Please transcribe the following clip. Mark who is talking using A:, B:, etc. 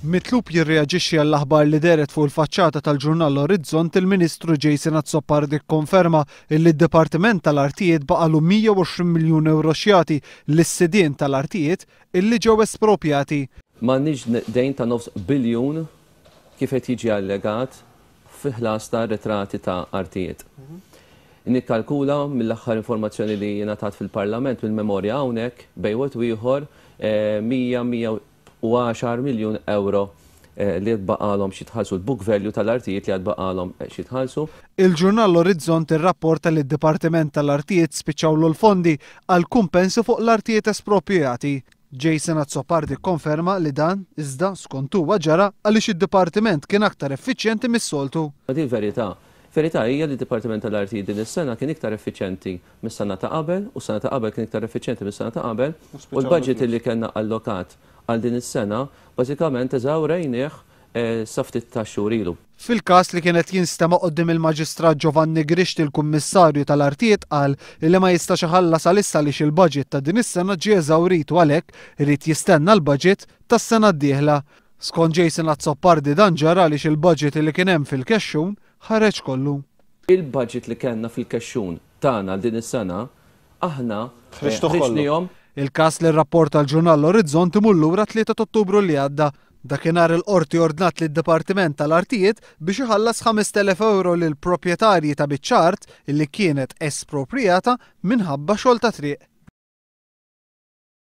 A: Mitlub jirreaġixxi għall-aħbar li dehret fuq il-faċċata tal-ġurnal L-Orizzont, il-Ministru Jason Azzopardi kkonferma illi d-Dipartiment tal-Artijiet baqalu 120 miljun ewro x'jagħti lis-sidien tal-artijiet illi ġew espropjati.
B: M'għandniex dejn ta' nofs biljun kif qed jiġi allegat fi ħlas ta' arretrati ta' artijiet. Nikkalkula mill-aħħar informazzjoni li ngħatat fil-Parlament mill-memorja hawnhekk bejn wieħed u ieħor 100, 110 miljun ewro li għad baqgħalhom x'jitħallsu, l-book value tal-artijiet li għad baqgħalhom x'jitħallsu.
A: Il-ġurnal L-Orizzont irrapporta li d-Dipartiment tal-Artijiet spiċċawlu l-fondi għal kumpensi fuq l-artijiet esproprijati. Jason Azzopardi kkonferma li dan, iżda, skont huwa ġara għaliex id-Dipartiment kien aktar effiċjenti mis-soltu.
B: Ma din verità. Verità hija li d-Dipartiment tal-Artijiet din is-sena kien iktar effiċjenti mis-sena ta' qabel u s-sena ta' qabel kien iktar effiċjenti mis-sena ta' qabel u l-budget li kellna allokat għal din is-sena bażikament eżawrejnih sa ftit tax-xhur ilu.
A: Fil-każ li kien qed jinstema' quddiem il-Maġistrat Giovanni Grixti l-Kummissarju tal-Artijiet qal li ma jistax iħallas għalissa għaliex il-budget ta' din is-sena ġie eżawrit u għalhekk irid jistenna l-budget tas-sena d-dieħla. Skont Jason Azzopardi dan ġara għaliex il-budget li kien hemm fil-kexxun ħareġ kollu.
B: Il-budget li kellna fil-kexxun tagħna għal din is-sena aħna ħriġnihom.
A: Il-każ li rrapporta l-ġurnal L-Orizzont imur lura t-Tlieta t'Ottubru li għadda. Dakinhar il-Qorti ordnat lid-Dipartiment tal-Artijiet biex iħallas 5,000 ewro lill-proprjetarji ta' biċċa art li kienet esproprijata minħabba xogħol ta' triq.